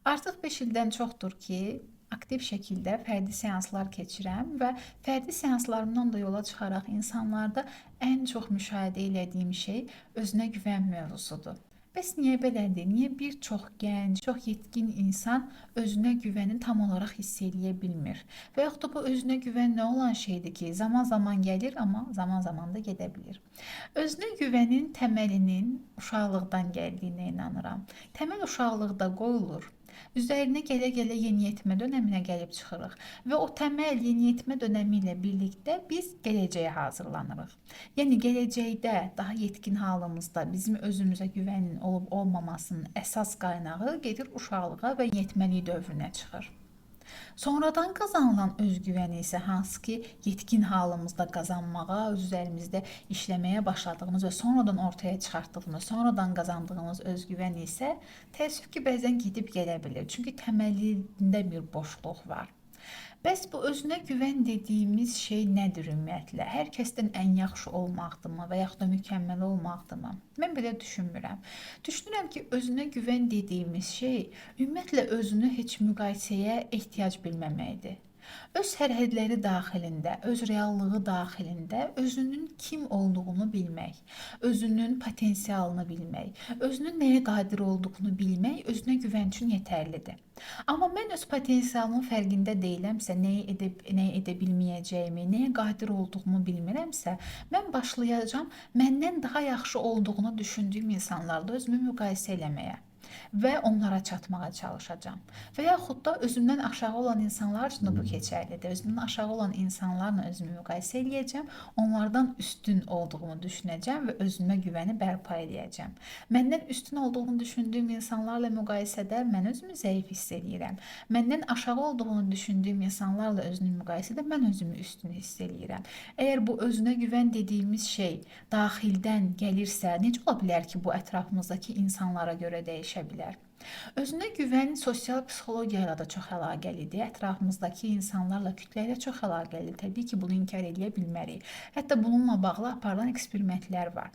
Artıq 5 ildən çoxdur ki, aktiv şəkildə fərdi seanslar keçirəm və fərdi seanslarımdan da yola çıxaraq insanlarda ən çox müşahidə elədiyim şey özünə güvən mövzusudur. Bəs niyə belədir? Niyə bir çox gənc, çox yetkin insan özünə güvəni tam olaraq hiss eləyə bilmir? Və yaxud da bu özünə güvən nə olan şeydir ki, zaman-zaman gəlir, amma zaman-zaman da gedə bilir. Özünə güvənin təməlinin uşaqlıqdan gəldiyinə inanıram. Təməl uşaqlıqda qoyulur. Üzərinə gələ-gələ yeniyetmə dönəminə gəlib çıxırıq və o təməl yeniyetmə dönəmi ilə birlikdə biz gələcəyə hazırlanırıq. Yəni gələcəkdə daha yetkin halımızda bizim özümüzə güvənin olub olmamasının əsas qaynağı gedir uşaqlığa və yeniyetməlik dövrünə çıxır. Sonradan qazanılan özgüvəni isə hansı ki yetkin halımızda qazanmağa, öz üzərimizdə işləməyə başladığımız və sonradan ortaya çıxartdığımız, sonradan qazandığımız özgüvən isə təəssüf ki, bəzən gedib gələ bilir. Çünki təməlində bir boşluq var. Bəs bu özünə güvən dediyimiz şey nədir ümumiyyətlə? Hər kəsdən ən yaxşı olmaqdırmı və yaxud da mükəmməl olmaqdırmı? Mən belə düşünmürəm. Düşünürəm ki, özünə güvən dediyimiz şey ümumiyyətlə özünü heç müqayisəyə ehtiyac bilməməkdir. Öz sərhədləri daxilində, öz reallığı daxilində özünün kim olduğunu bilmək, özünün potensialını bilmək, özünün nəyə qadir olduğunu bilmək özünə güvən üçün yetərlidir. Amma mən öz potensialımın fərqində deyiləmsə, nəyi edib, nəyi edə bilməyəcəyimi, nəyə qadir olduğumu bilmirəmsə, mən başlayacağam məndən daha yaxşı olduğunu düşündüyüm insanlarla özümü müqayisə eləməyə və onlara çatmağa çalışacağam. Və yaxud da özümdən aşağı olan insanlar üçün də bu keçərlidir. Özümdən aşağı olan insanlarla özümü müqayisə eləyəcəm, onlardan üstün olduğumu düşünəcəm və özümə güvəni bərpa eləyəcəm. Məndən üstün olduğunu düşündüyüm insanlarla müqayisədə mən özümü zəif hiss eləyirəm. Məndən aşağı olduğunu düşündüyüm insanlarla özünü müqayisədə mən özümü üstün hiss eləyirəm. Əgər bu özünə güvən dediyimiz şey daxildən gəlirsə, necə ola bilər ki, bu ətrafımızdakı insanlara görə dəyişə bilər? Özünə güvən sosial psixologiya ilə də çox əlaqəlidir. Ətrafımızdakı insanlarla, kütlə ilə çox əlaqəlidir. Təbii ki, bunu inkar eləyə bilmərik. Hətta bununla bağlı aparılan eksperimentlər var.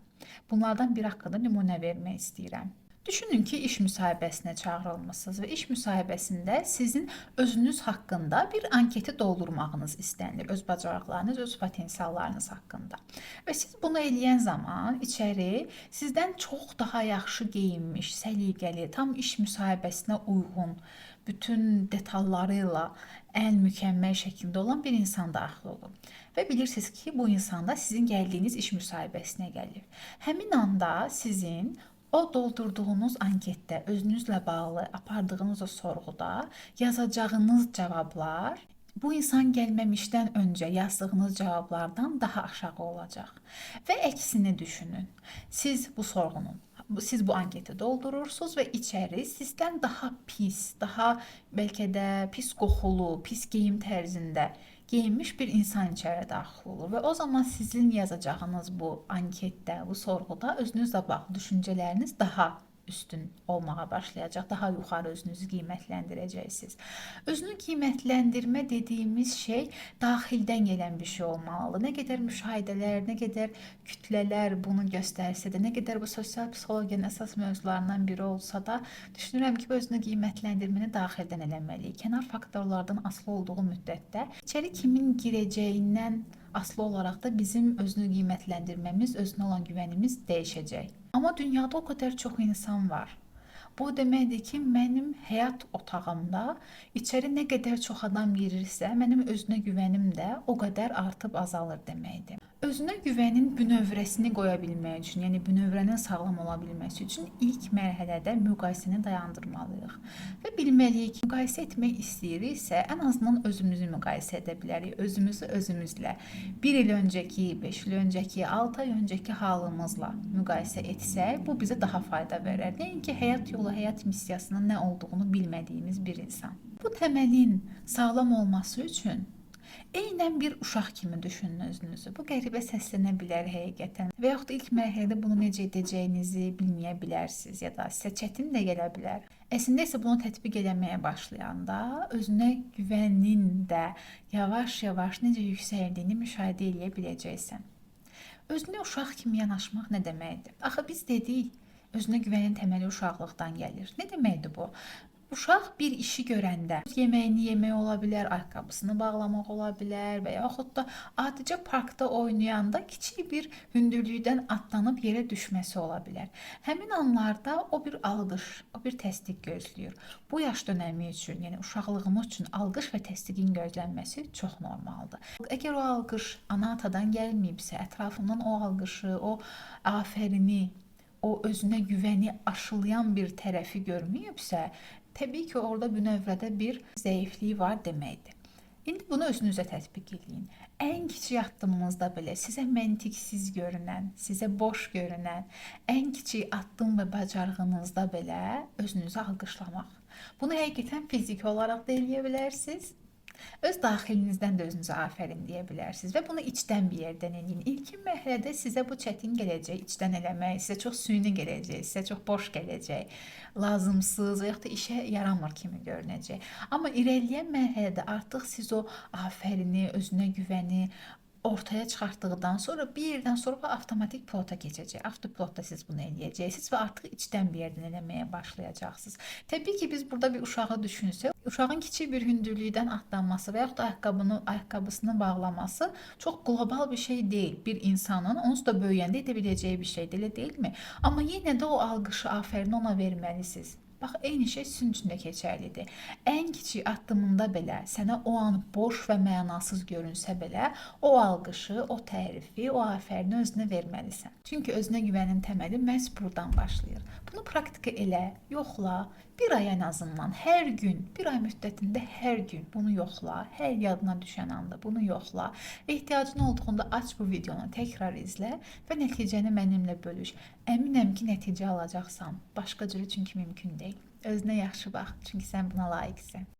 Bunlardan biri haqqında nümunə vermək istəyirəm. Düşünün ki, iş müsahibəsinə çağırılmısınız və iş müsahibəsində sizin özünüz haqqında bir anketi doldurmağınız istənilir. Öz bacarıqlarınız, öz potensiallarınız haqqında. Və siz bunu eləyən zaman içəri sizdən çox daha yaxşı geyinmiş, səliqəli, tam iş müsahibəsinə uyğun, bütün detalları ilə ən mükəmməl şəkildə olan bir insan daxil olur. Və bilirsiniz ki, bu insan da sizin gəldiyiniz iş müsahibəsinə gəlir. Həmin anda sizin o doldurduğunuz anketdə özünüzlə bağlı apardığınız o sorğuda yazacağınız cavablar bu insan gəlməmişdən öncə yazdığınız cavablardan daha aşağı olacaq. Və əksini düşünün. Siz bu sorğunun, siz bu anketi doldurursunuz və içəri sizdən daha pis, daha bəlkə də pis qoxulu, pis geyim tərzində geyinmiş bir insan içəri daxil olur və o zaman sizin yazacağınız bu anketdə, bu sorğuda özünüzlə bağlı düşüncələriniz daha üstün olmağa başlayacaq, daha yuxarı özünüzü qiymətləndirəcəksiniz. Özünü qiymətləndirmə dediyimiz şey daxildən gələn bir şey olmalıdır. Nə qədər müşahidələr, nə qədər kütlələr bunu göstərsə də, nə qədər bu sosial psixologiyanın əsas mövzularından biri olsa da, düşünürəm ki, bu özünü qiymətləndirməni daxildən eləməliyik. Kənar faktorlardan asılı olduğu müddətdə içəri kimin girəcəyindən asılı olaraq da bizim özünü qiymətləndirməmiz, özünə olan güvənimiz dəyişəcək. Amma dünyada o qədər çox insan var. Bu o deməkdir ki, mənim həyat otağımda içəri nə qədər çox adam girirsə, mənim özünə güvənim də o qədər artıb azalır deməkdir. Özünə güvənin bünövrəsini qoya bilmək üçün, yəni bünövrənin sağlam ola bilməsi üçün ilk mərhələdə müqayisəni dayandırmalıyıq. Və bilməliyik ki, müqayisə etmək istəyiriksə, ən azından özümüzü müqayisə edə bilərik. Özümüzü özümüzlə 1 il öncəki, 5 il öncəki, 6 ay öncəki halımızla müqayisə etsək, bu bizə daha fayda verər. Nəinki həyat yolu, həyat missiyasının nə olduğunu bilmədiyimiz bir insan. Bu təməlin sağlam olması üçün eynən bir uşaq kimi düşünün özünüzü. Bu qəribə səslənə bilər həqiqətən. Və yaxud da ilk mərhələdə bunu necə edəcəyinizi bilməyə bilərsiniz ya da sizə çətin də gələ bilər. Əslində isə bunu tətbiq eləməyə başlayanda özünə güvənin də yavaş-yavaş necə yüksəldiyini müşahidə eləyə biləcəksən. Özünə uşaq kimi yanaşmaq nə deməkdir? Axı biz dedik, özünə güvənin təməli uşaqlıqdan gəlir. Nə deməkdir bu? Uşaq bir işi görəndə, yeməyini yemək ola bilər, ayaqqabısını bağlamaq ola bilər və yaxud da adicə parkda oynayanda kiçik bir hündürlükdən atlanıb yerə düşməsi ola bilər. Həmin anlarda o bir alqış, o bir təsdiq gözləyir. Bu yaş dönəmi üçün, yəni uşaqlığımız üçün alqış və təsdiqin gözlənməsi çox normaldır. Əgər o alqış ana-atadan gəlməyibsə, ətrafından o alqışı, o afərini, o özünə güvəni aşılayan bir tərəfi görməyibsə, təbii ki, orada bünövrədə bir zəiflik var deməkdir. İndi bunu özünüzə tətbiq eləyin. Ən kiçik addımınızda belə sizə məntiqsiz görünən, sizə boş görünən ən kiçik addım və bacarığınızda belə özünüzü alqışlamaq. Bunu həqiqətən fiziki olaraq da eləyə bilərsiniz. Öz daxilinizdən də özünüzə afərin deyə bilərsiniz və bunu içdən bir yerdən eləyin. İlkin mərhələdə sizə bu çətin gələcək, içdən eləmək, sizə çox süni gələcək, sizə çox boş gələcək, lazımsız və yaxud da işə yaramır kimi görünəcək. Amma irəliləyən mərhələdə artıq siz o afərini, özünə güvəni ortaya çıxartdıqdan sonra bir yerdən sonra bu avtomatik pilota keçəcək. Avtopilotda siz bunu eləyəcəksiniz və artıq içdən bir yerdən eləməyə başlayacaqsınız. Təbii ki, biz burada bir uşağı düşünsək, uşağın kiçik bir hündürlükdən atlanması və yaxud da ayaqqabısını bağlaması çox qlobal bir şey deyil. Bir insanın onsuz da böyüyəndə edə biləcəyi bir şeydir, elə deyilmi? Amma yenə də o alqışı, afərini ona verməlisiniz. Bax, eyni şey sizin üçün də keçərlidir. Ən kiçik addımında belə sənə o an boş və mənasız görünsə belə, o alqışı, o tərifi, o afərini özünə verməlisən. Çünki özünə güvənin təməli məhz buradan başlayır. Bunu praktika elə, yoxla. Bir ay ən azından hər gün, bir ay müddətində hər gün bunu yoxla. Hər yadına düşən anda bunu yoxla. Ehtiyacın olduğunda aç bu videonu, təkrar izlə və nəticəni mənimlə bölüş. Əminəm ki, nəticə alacaqsan. Başqa cürü çünki mümkün deyil. Özünə yaxşı bax, çünki sən buna layiqsən.